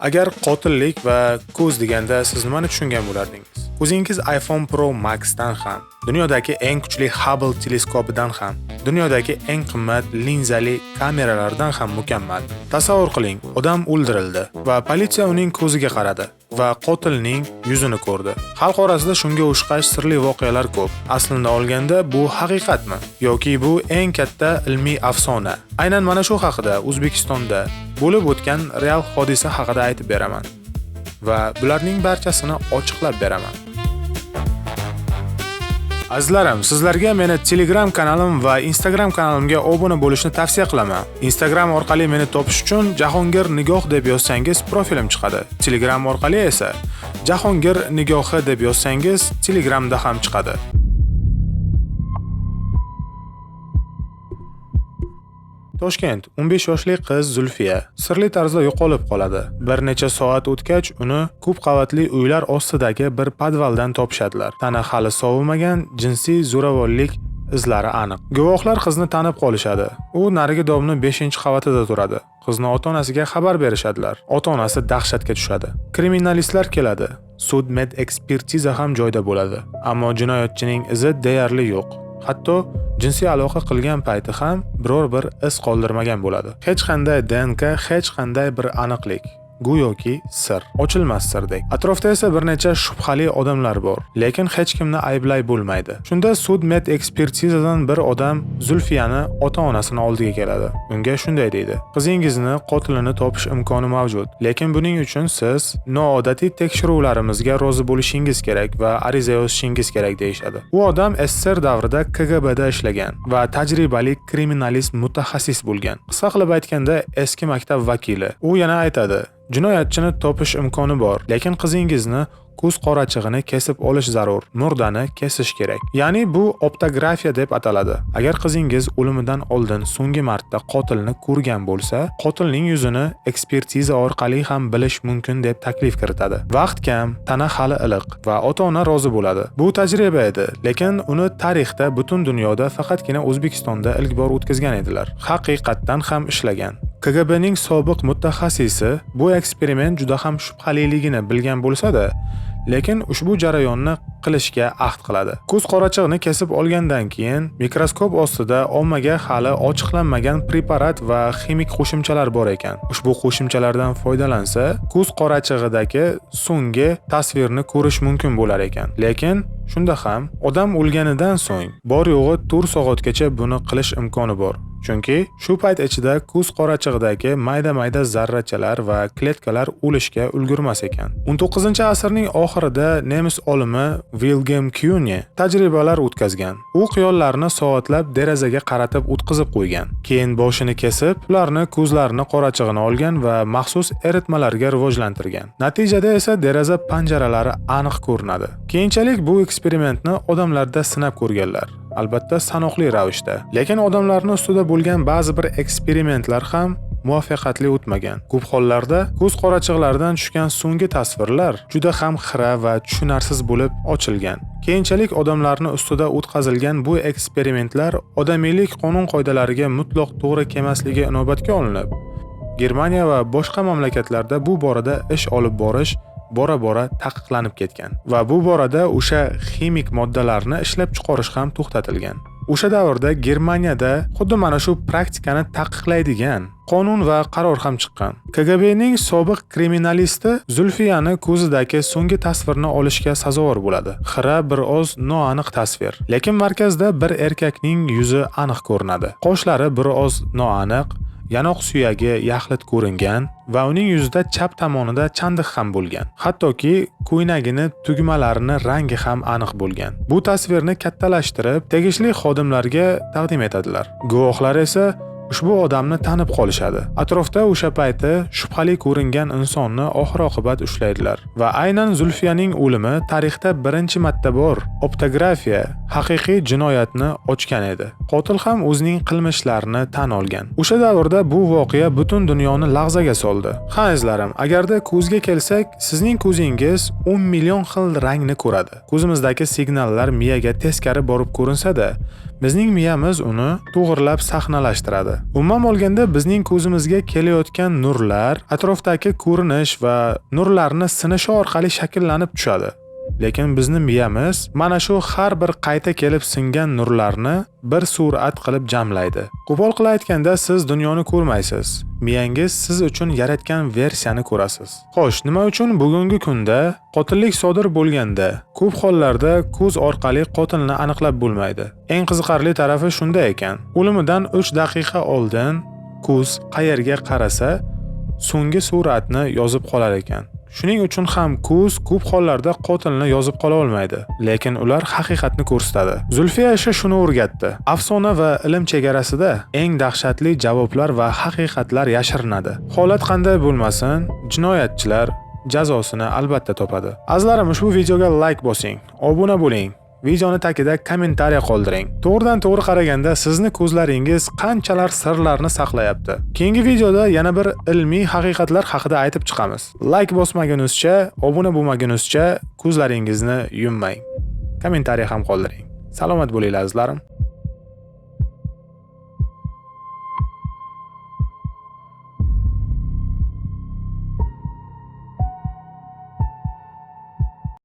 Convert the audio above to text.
Agar qotillik va ko'z deganda siz nimani tushungan bo'lardingiz? Ko'zingiz iPhone Pro Max'dan ham, dunyodagi eng kuchli Hubble teleskopidan ham, dunyodagi eng qimmat linzali kameralardan ham mukammal. Tasavvur qiling, odam o'ldirildi va politsiya uning ko'ziga qaradi va qotilning yuzini ko'rdi. Xalq orasida shunga o'xshash sirli voqealar ko'p. Aslida olganda bu haqiqatmi yoki bu eng katta ilmiy afsona? Aynan mana shu haqida O'zbekistonda bo'lib o'tgan real hodisa haqida aytib beraman va bularning barchasini ochiqlab beraman. Azizlarim, sizlarga meni Telegram kanalim va Instagram kanalimga obuna bo'lishni tavsiya qilaman. Instagram orqali meni topish uchun Jahongir Nigoh deb yozsangiz profilim chiqadi. Telegram orqali esa Jahongir Nigohi deb yozsangiz Telegramda ham chiqadi. Toshkent, 15 yoshli qiz Zulfiya sirli tarzda yo'qolib qoladi. Bir necha soat o'tgach, uni ko'p qavatli uylar ostidagi bir podvaldan topishadilar. Tana hali sovimagan, jinsiy zo'ravonlik izlari aniq. Guvohlar qizni tanib qolishadi. U narigi domni 5-qavatida turadi. Qizni ota-onasiga xabar berishadilar. Ota-onasi dahshatga tushadi. Kriminalistlar keladi. Sud med ekspertiza ham joyda bo'ladi. Ammo jinoyatchining izi deyarli yo'q. Hatto jinsiy aloqa qilgan payti ham biror bir iz qoldirmagan bo'ladi. Hech qanday DNK, hech qanday bir aniqlik. Go'yoki sir, ochilmas sirdek. Atrofda esa bir necha shubhali odamlar bor, lekin hech kimni ayblay bo'lmaydi. Shunda sud med ekspertizadan bir odam Zulfiyani ota-onasini oldiga keladi. Unga shunday deydi: "Qizingizni qotilini topish imkoni mavjud, lekin buning uchun siz noodatiy tekshiruvlarimizga rozi bo'lishingiz kerak va ariza yozishingiz kerak" deyishadi. U odam SSR davrida KGBda ishlagan va tajribali kriminalist mutaxassis bo'lgan. Qisqa qilib aytganda, eski maktab vakili. U yana aytadi: "Jinoyatchini topish imkoni bor, lekin qizingizni ko'z qorachig'ini kesib olish zarur, murdani kesish kerak. Ya'ni bu optografiya deb ataladi. Agar qizingiz o'limidan oldin so'nggi marta qotilni ko'rgan bo'lsa, qotilning yuzini ekspertiza orqali ham bilish mumkin" deb taklif kiritadi. Vaqt kam, tana hali iliq va ota-ona rozi bo'ladi. Bu tajriba edi, lekin uni tarixda butun dunyoda faqatgina O'zbekistonda ilk bor o'tkazgan edilar. Haqiqatdan ham ishlagan. KGBning sobiq mutaxassisi bu eksperiment juda ham shubhaliligini bilgan bo'lsa-da, lekin ushbu jarayonni qilishga ahd qiladi. Ko'z qorachig'ini kesib olgandan keyin mikroskop ostida ommaga hali ochiqlanmagan preparat va ximik qo'shimchalar bor ekan. Ushbu qo'shimchalardan foydalansa, ko'z qorachig'idagi so'nggi tasvirni ko'rish mumkin bo'lar ekan. Lekin shunda ham odam o'lganidan so'ng bor yo'g'i 4 soatgacha buni qilish imkoni bor. Chunki shu payt ichida ko'z qorachig'idagi mayda-mayda zarrachalar va kletkalar o'lishga ulgurmas ekan. 19-asrning oxirida nemis olimi Wilhelm Kyune tajribalar o'tkazgan. U quyonlarni soatlab derazaga qaratib o'tqizib qo'ygan. Keyin boshini kesib, ularni ko'zlarini qorachig'ini olgan va maxsus eritmalarga rivojlantirgan. Natijada esa deraza panjaralari aniq ko'rinadi. Keyinchalik bu eksperimentni odamlarda sinab ko'rganlar. Albatta sanoqli ravishda. Lekin odamlarning ustida bo'lgan ba'zi bir eksperimentlar ham muvaffaqiyatli o'tmagan. Ko'p hollarda ko'z qorachig'laridan tushgan so'nggi tasvirlar juda ham xira va tushunarsiz bo'lib ochilgan. Keyinchalik odamlarning ustida o'tkazilgan bu eksperimentlar odamiylik qonun-qoidalariga mutlaq to'g'ri kelmasligi inobatga olinib, Germaniya va boshqa mamlakatlarda bu borada ish olib borish bora-bora taqiqlanib ketgan va bu borada o'sha ximik moddalarni ishlab chiqarish ham to'xtatilgan. O'sha davrda Germaniyada xuddi mana shu praktikani taqiqlaydigan qonun va qaror ham chiqqan. KGBning sobiq kriminalisti Zulfiyani ko'zidagi so'nggi tasvirni olishga sazovor bo'ladi. Xira, bir oz noaniq tasvir, lekin markazda bir erkakning yuzi aniq ko'rinadi. Qoshlari bir oz noaniq, yanoq suyagi yaxlit ko'ringan va uning yuzida chap tomonida chandiq ham bo'lgan. Hattoki ko'ynagini tugmalarini rangi ham aniq bo'lgan. Bu tasvirni kattalashtirib, tegishli xodimlarga taqdim etadilar. Guvohlar esa ushbu odamni tanib qolishadi. Atrofda o'sha payti shubhali ko'ringan insonni oxir-oqibat ushlaydilar va aynan Zulfiyaning o'limi tarixda birinchi marta bor optografiya haqiqiy jinoyatni ochgan edi. Qotil ham o'zining qilmishlarini tan olgan. O'sha davrda bu voqea butun dunyoni lag'zaga soldi. Ha, azizlarim, agarda ko'zga kelsak, sizning ko'zingiz 10 million xil rangni ko'radi. Ko'zimizdagi signallar miyaga teskari borib ko'rinsa-da, Bizning miyamiz uni to'g'rilab sahnalashtiradi. Umuman olganda, bizning ko'zimizga kelayotgan nurlar atrofdagi ko'rinish va nurlarni sinishi orqali shakllanib tushadi. Lekin bizni miyamiz mana shu har bir qayta kelib singan nurlarni bir surat qilib jamlaydi. Qo'pol qilib aytganda, siz dunyoni ko'rmaysiz. Miyangiz siz uchun yaratgan versiyani ko'rasiz. Xo'sh, nima uchun bugungi kunda qotillik sodir bo'lganda ko'p hollarda ko'z orqali qotilni aniqlab bo'lmaydi? Eng qiziqarli tarafi shunda ekan. O'limidan 3 daqiqa oldin ko'z qayerga qarasa, so'nggi suratni yozib qolar ekan. Shuning uchun ham ko'z ko'p hollarda qotilni yozib qola olmaydi, lekin ular haqiqatni ko'rsatadi. Zulfiya ishi shuni o'rgatdi. Afsona va ilm chegarasida eng dahshatli javoblar va haqiqatlar yashirinadi. Holat qanday bo'lmasin, jinoyatchilar jazosini albatta topadi. Azizlarim, ushbu videoga like bosing, obuna bo'ling. Videoni tagida kommentariya qoldiring. To'g'ridan to'g'ri qaraganda, sizni ko'zlaringiz qanchalar sirlarni saqlayapti. Keyingi videoda yana bir ilmiy haqiqatlar haqida aytib chiqamiz. Like bosmagunizcha, obuna bo'lmagunizcha ko'zlaringizni yummang. Kommentariya ham qoldiring. Salomat bo'linglar, azizlarim.